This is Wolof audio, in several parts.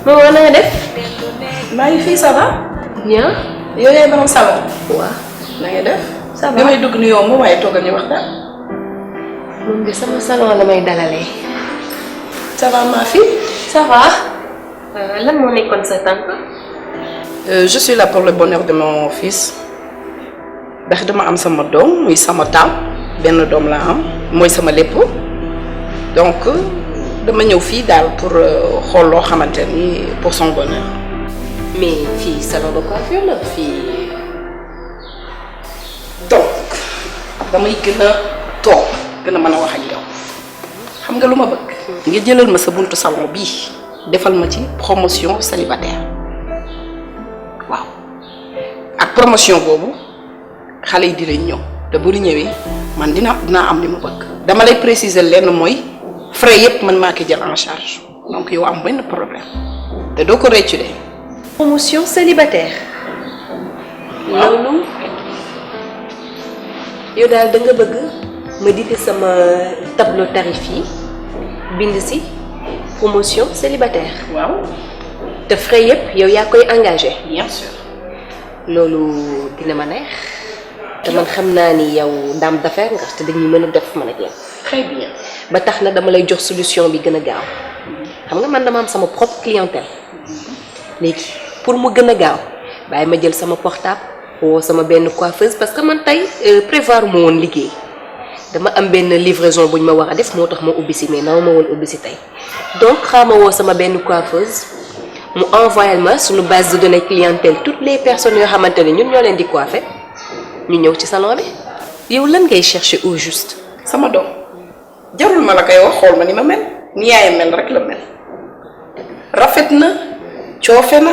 maman na nga def. maa ngi fii ça va. bien. yow yaay borom salon. waaw. na nga def. ça va damay dugg ni yow moom waaye toogal ñu waxtaan. moom de sama salon la may dalalee. ça va ma fille. ça va. lan moo nekkoon sa tànk. Je suis là pour le bonheur de mon fils. ndax dama am sama doom muy sama taaw benn doom laa am mooy sama lépp donc dama ñëw fii daal pour xool loo xamante ni pour son bonheur. mais fii salon de coiffure la fii. donc damay gën a toog gën a mën a wax ak yow xam nga lu ma bëgg. nga jëlal ma sa buntu salon bii defal ma ci promotion célibataire waaw ak promotion boobu. xale yi dinañ ñëw te bu ñu ñëwee man dinaa am li ma bëgg dama lay préciser lenn mooy frais yépp man maa ko jël en charge donc yow am benn problème te doo ko réccu de. promotion célibataire. loolu yow daal da nga bëgg ma dite sama tableau tarif yi bind ci promotion célibataire. waaw. te frais yépp yow yaa koy engagé. bien sûr. loolu dina ma neex. te man xam naa ni yow dame d'affaires nga te dañuy mën a def man ak yow. très bien. ba tax na dama lay jox solution bi gën a gaaw xam nga man dama am sama propre clientèle léegi pour mu gën a gaaw bàyyi ma jël sama portable woo sama benn coiffeuse parce que man tey prévoir ma woon liggéey dama am benn livraison buñ ma war a def moo tax ma ubbi si mais naw ma woon ubbi si tey donc xaama woo sama benn coiffeuse mu envoyé ma suñu base de données clientèle toutes les personnes yoo xamante ne ñun ñoo leen di coiffer. ñu ñëw ci salon bi. yow lan ngay chercher au juste. sama doom jarul ma la koy wax xool ma ni ma mel ni yaayam mel rek la mel rafet na coofe na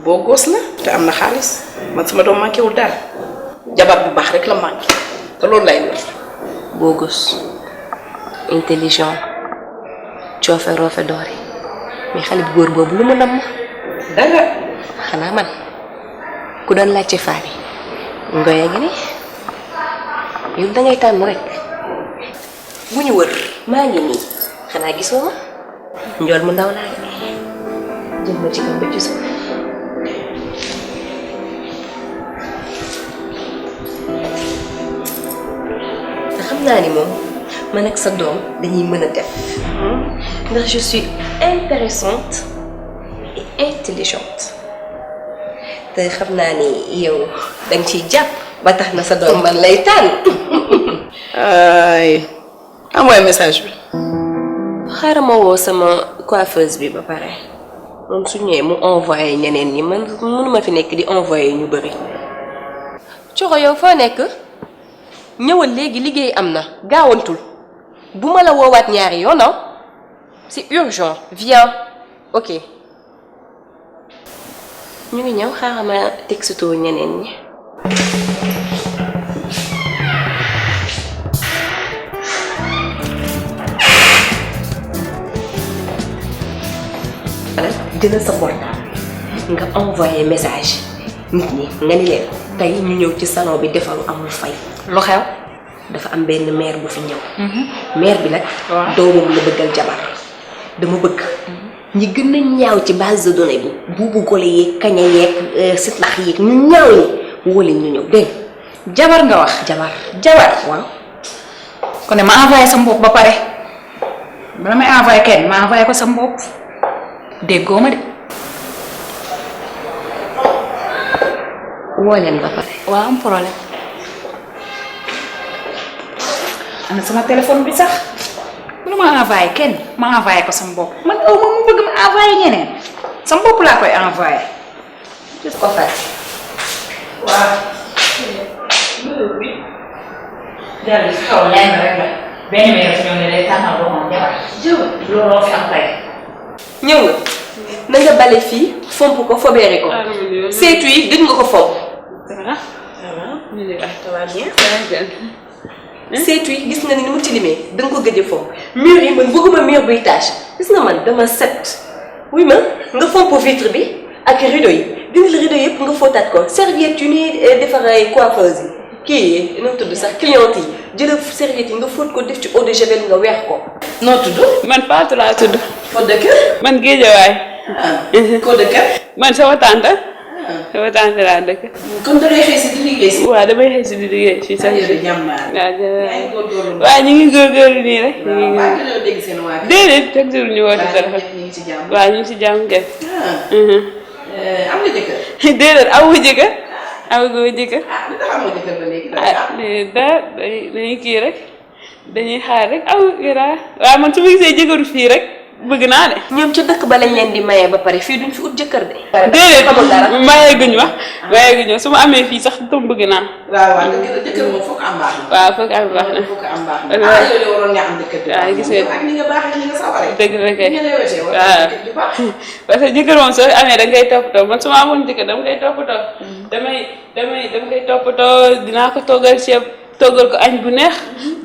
boo góos la te am na xaalis man sama doom manqué wul dara jabar bu baax rek la manqué te loolu lay wër. boo góos intelligent coofe roofe doore mais xale bu góor boobu lu mu nam ma. dara. xanaa man ku doon laajte faari. ngoya gi ni yow dangay tànn rek bu ñu wër maa ngi nii xanaa gisoo ma njool mu ndaw laa ngi jël ma ci kaw ba ci suuf te xam naa ni moom man ak sa doom dañuy mën a def ndax je suis intéressante et intelligente te xam naa ni yow danga ciy jàpp ba tax na sa doom man lay tànn. ay envoyé message bi. xaaral ma woo sama coiffeuse bi ba pare moom su ñëwee mu envoyé ñeneen ñi man mënuma fi nekk di envoyé ñu bëri. Coro yow foo nekk ñëwal léegi liggéey am na gaawantul bu ma la woowaat ñaari yoon non c'est urgent viens ok. ñu ngi ñëw xaaral ma texto ñeneen ñi. dina sa portable nga envoyé message nit ñi nga ni leen tey ñu ñëw ci salon bi defaru amul fay. lu xew. dafa am benn maire bu fi ñëw. maire bi nag. doomam la bëggal jabar dama bëgg. ñi gën a ñaaw ci base de données bi buubu gole yeeg kaña yeeg sitlax yeeg ñu ñaaw ñi woo leen ñu ñëw dégg jabar nga wax. jabar waaw. kon ne ma envoyé sa bopp ba pare bala may envoyé kenn ma envoyé ko sa bopp déggoo ma de. woo leen ba pare. waaw am problème. ana sama téléphone bi sax. lu ma envoyé kenn ma envoyé ko sama bopp man aw ma mu bëgg ma envoyé ñeneen sama bopp laa koy envoyé. gis ko fay. waaw. jërëjëf si kaw lenn rek la benn bi rek ñoo ne day tànnal doomam jabar. looloo fi am tey. ñëw nga na nga bale fii fomp ko fobeere ko. seetu yi gëj nga ko fomp. seetu yi gis nga ni mu tilimee da nga ko gëj a fomp mur yi man bëgguma mur buy tache gis nga man dama set wuy ma nga fomp vitre bi ak rideau yi dindil rideau yëpp nga fóotaat ko serviette yu ñuy defaree coiffeuse yi kii nu mu tudd sax cliente yi jëlal serviette yi nga fóot ko def ci eau de javel nga weex ko. noo tudd. man Fatou laa tudd. foo dëkk. man Géejawaay. koo dëkkal. man sama tante. sama tante laa dëkk. kon da ngay xëy si di liggéey si. waaw damay xëy si di liggéey fii sax. jàmbaar. waaw ñu ngi góorgóorlu nii rek. ñu ngi waaw waaw dégg seen waa kër. déedéet chaque jour ñu woote téléphone. ñu ngi ci jàmm. waaw ñu ngi si jàmm kay. am nga jëkkër. déedéet awu jëkkër. awu jëkkër. li tax amoo jëkkër ba léegi. dañuy kii rek dañuy xaar rek awu gira waaw man su ma gisee jëkkëru fii rek bëgg naa de. ñoom ca dëkk ba lañ leen di maye ba pare fii duñ fi ut jëkkër de. déedéet mayeeguñu wax mayeeguñu su ma amee fii sax tam bëgg naa. waaw jëkkër moom foog am baax na. waaw foog am baax na. foog am baax na. ah yow de waroon nga am jëkkër. waaw gis nga ak ni nga baaxee ni nga sawaree. dëgg la kay waaw. parce que jëkkër moom soo amee da ngay toppatoo man su ma amoon jëkkër dama koy toppatoo. dama koy toppatoo dinaa ko toggal ceeb toggal ko añ bu neex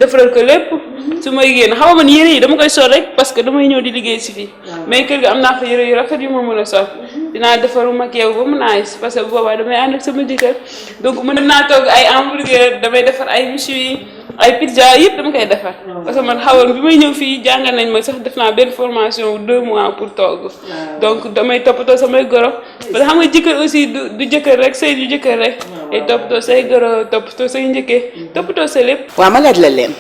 defaral ko lépp su may génn xam nga man yére yi dama koy sol rek parce que damay ñëw di liggéey si fii mais kër ga am naa fa yére yu rafet yu ma mën a sol dinaa defaru maquillage ba mu nice parce que boobaa damay ànd ak sama jëkkër donc mën naa togg ay hamburger damay defar ay méchoui ay pizza yëpp dama koy defar parce que man xawoon bi may ñëw fii jàngal nañ ma sax def naa benn formation 2 mois pour togg donc damay toppatoo samay goro parce que xam nga jëkkër aussi du jëkkër rek sëy du jëkkër rek ay toppatoo say goro toppatoo say njëkkee toppatoo sa lépp. waaw ma laaj la leen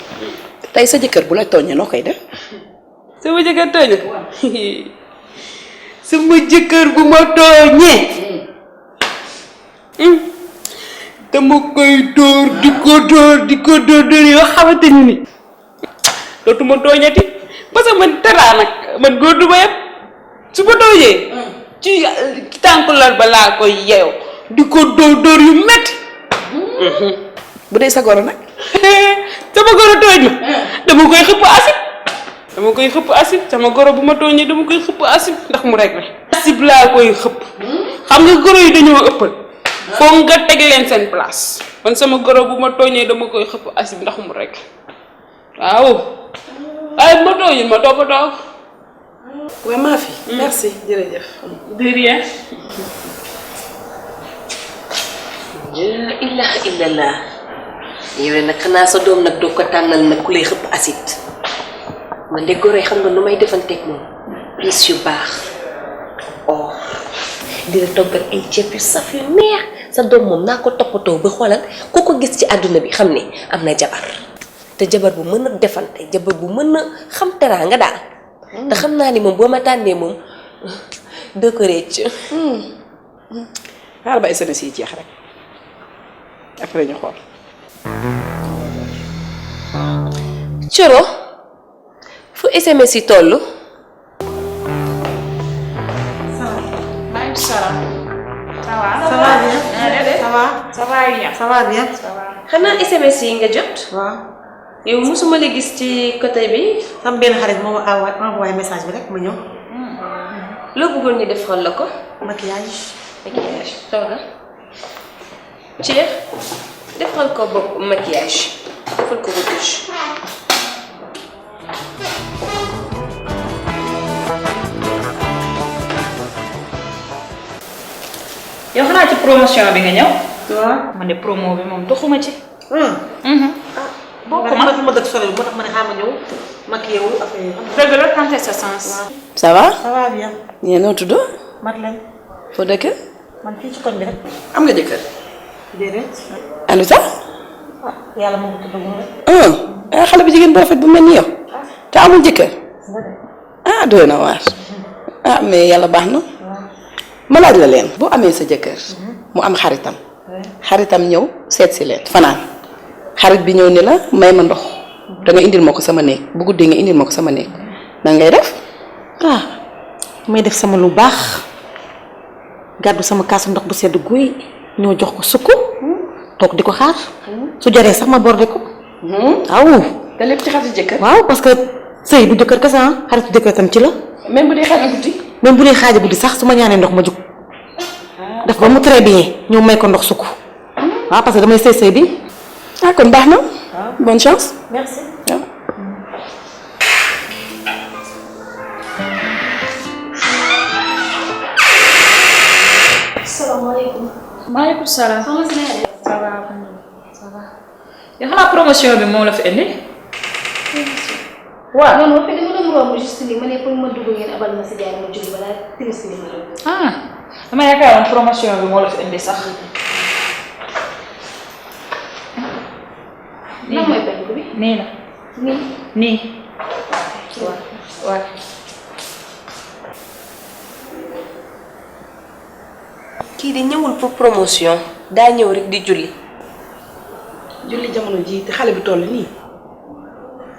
tey sa jëkkër bu la tooñee noo koy def. sama jëkkër tooñee sama jëkkër bu ma tooñee dama koy dóor di ko dóor yoo xamante ni dootuma tooñati parce que man taraa nag man góor du ma yëpp su ma tooñee ci tànku lal ba laa koy yeew di ko dóor yu métti. bu dee sa goro nag. sama goro tooñ ma dama koy xëpp acide sama goro bu ma tooñee dama koy xëpp acide ndax mu rek acide laa koy xëpp xam nga goro yi dañoo ëppal foog nga teg leen seen place man sama goro bu ma tooñee dama koy xëpp acide ndax mu rek waaw waaye bu ma tooñee ma toppatoo. waaw maa fi. merci jërëjëf. de rien. la ilaha illallah yow nag xanaa sa doom nag doo ko tànnal nag ku lay xëpp acide man de goro yi xam nga nu may defanteeg moom piis yu baax oh dina toggal ay ceeb yu saf yu neex sa doom moom naa ko toppatoo ba xoolal ku ko gis ci àdduna bi xam ne am na jabar te jabar bu mën a defante jabar bu mën a xam teraanga daal te xam naa ni moom boo ma tànnee moom doo ko récc. xaaral ba SMS yi jeex rek après ñu xool. Coro fu SMS yi toll. maaleykum salaam. ça va. ça va bien. ça va. ça va bien. ça va bien. xanaa SMS yi nga jot. waaw. yow mosuma la gis ci côté bi. sama benn xarit moo ma envoyé message bi rek ma ñëw. loo bëggoon ñu defal la ko. maquillage. maquillage toogal. Cheikh defal ko bopp maquillage defal ko retouche. yow xanaa ci promotion bi nga ñëw. waaw. man de promo bi moom doxuma ci. bokkuma man ma dëkk sori moo tax ma ne xaaral ma ñëw maquillé wu affaire yi. dëgg la tenter sa sens. ça va. ça va bien. ñee noo tudd. Madeleine. foo dëkk. man fii ci koñ bi rek. am nga jëkkër. déedéet. andu sax. ah yàlla moo ko tudd rek. xale bu jigéen bu rafet bu mel ni yow. te amul jëkkër. ah doy na waar. ah mais yàlla baax na. ma laaj la leen. boo amee sa jëkkër. mu am xaritam. xaritam ñëw seet si leen fanaan. xarit bi ñëw ni la may ma ndox. da nga indil ma ko sama néeg bu guddee nga indil ma ko sama néeg. nan ngay def. ah may def sama lu baax. gàddu sama kaasu ndox bu sedd guy ñoo jox ko sukk. toog di ko xaar. su jaree sax ma borde ko. waaw. te lépp ci xaritu jëkkër. waaw parce que sëy du jëkkër kese ah xaritu jëkkër tam ci la. même bu dee xaaj guddi. même bu dee xaaja guddi sax su ma ñaanee ndox ma jug. def ba mu très bien ñëw may ko ndox sukk. waaw parce que damay sëy sëy bi. ah kon baax na. bonne chance. merci. waaw. salaamaaleykum. maaleykum salaam. ça va. ça va. yow xanaa promotion bi moo la fi indi. waaw non non fii dama doon doon romb juste nii ma ne pour ma dugg ngeen abal ma si jaay ma julli balaa timis bi ma dugg. ah dama yaakaaroon promotion bi moo la fi indi sax. lan mooy penku bi. nii la nii. waaw. kii de ñëwul pour promotion daa ñëw rek di julli. julli jamono ji te xale bi toll nii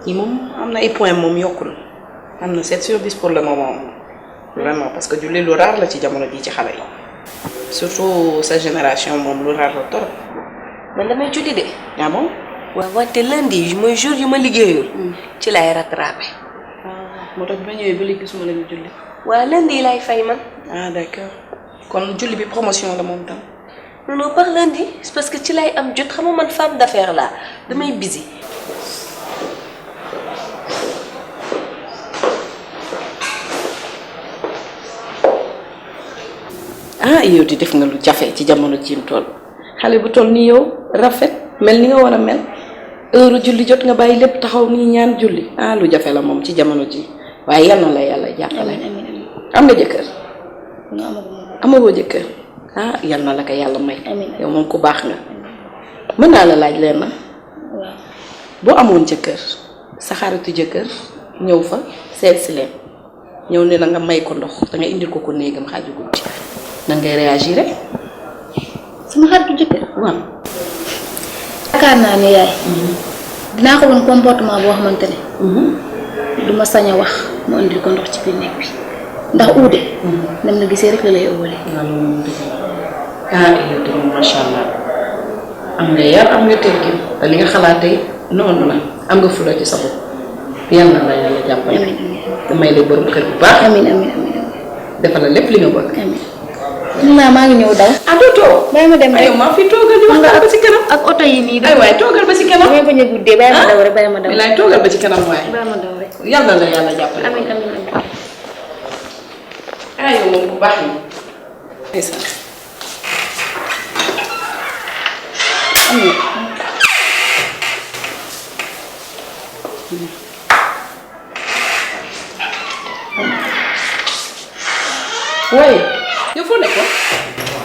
ñi moom am na ay point moom yokkul am na 7 sur 10 pour le moment vraiment parce que julli lu rare la ci jamono ji ci xale yi surtout sa génération moom lu rare la torop. man damay julli de. ah bon. waaw wante lundi mooy jour yu ma liggéeyul. ci lay rattrapé. moo tax ba ñëwee ba léegi gisuma la ñu julli. waaw lundi lay fay man. ah d'accord kon julli bi promotion la moom tam. non non par lundi c'est parce que ci lay am jot xam nga man femme d'affaires laa damay busy. ah yow di def nga lu jafe ci jamono jiim toll xale bu toll ni yow rafet mel ni nga war a mel heure julli jot nga bàyyi lépp taxaw nii ñaan julli ah lu jafe la moom ci jamono ji waaye yal na la yàlla jàppale. am nga jëkkër. amagoo jëkkër. ah yal na la ko yàlla may. yow moom ku baax nga. mën naa la laaj leen na. waaw. boo amoon jëkkër sa xaritu jëkkër ñëw fa seet si leen ñëw ne la nga may ko ndox da nga indil ko ko néegam xaaju guddi na ngay réagir rek. sama xaritu jëkkër. waaw. yaakaar naa ne yaay. dinaa ko woon comportement boo xamante ne. du ma sañ a wax mu indil ko ndox ci biir néeg bi ndax uude. nam na gisee rek la lay ëwale. ah yow de moom macha allah am nga yar am nga teggin te li nga xalaatee noonu la am nga fula ci sa bopp yal na la yàlla jàppale. damay lay borom kër bu baax. amiin amiin amiin. defal la lépp li nga bëgg. amiin. maa ngi ñëw daw. ah doo toog. bàyyi ma dem rek aywa maa fi toogal di waxtaan ba ci kanam. ak oto yi nii. ay waay toogal ba ci kanam. damay bañ a guddee bàyyi ma daw rek bàyyi ma daw. laay toogal ba ci kanam waaye. bàyyi ma daw rek. yal na la yàlla jàppale. amiin amiin amiin. ah yow moom bu baax yi. ndeysaan. waaye yow foo nekkoon.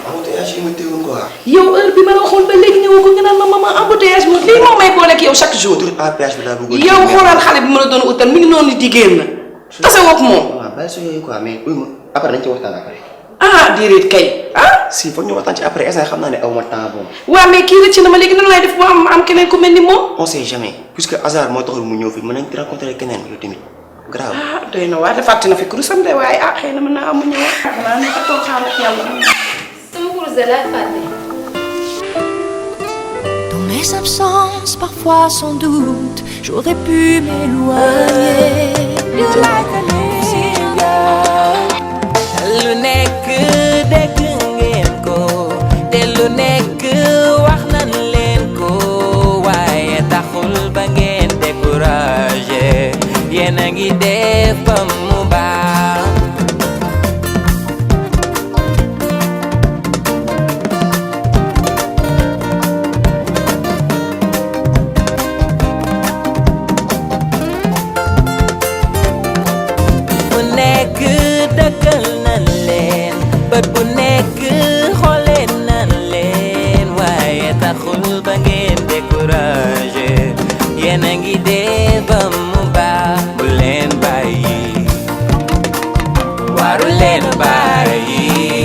embouteillage yi ma teewoon quoi. yow heure bi ma la waxoon ba léegi ñëwoo ko nga naan ma maman embouteillage moom lii moo may boole ak yow chaque jour. autoroute à péage bi laa bëggoon. yow xoolal xale bi ma la doon utal mi ngi noonu di génn. tase woog moom. waaw bàyyi sa yooyu quoi mais uy ma après dañ ci waxtaan après. ah déedéet kay ah. si foog ñu waxtaan ci après instant xam naa ne aw ma temps boobu. waaw mais kii rëcc na ma léegi nan lay def boo am keneen ku mel ni moom. on sait jamais puisque hasard moo taxul mu ñëw fi mën nañ rencontrer keneen yow tamit grave. ah doy na waar de fàtte na fi kurusam de waaye ah xëy na mën naa am mu ñëwaat. xanaa ne ko toog xaar ak yàlla. sama kurus de laa fàtte. Dans mes absences, parfois sans doute, j'aurais pu m'éloigner. You like a lu nekk dégg ngeen ko te lu nekk wax nañ leen ko waaye taxul ba ngeen découragé yéen a ngi def ba mu baax. bu nekk dëggal nañ leen bët bu nekk xoolee nañ leen waaye taxul ba ngeen découragé yéen a ngi dee ba mu baax bu leen bàyyi waru leen bàyyi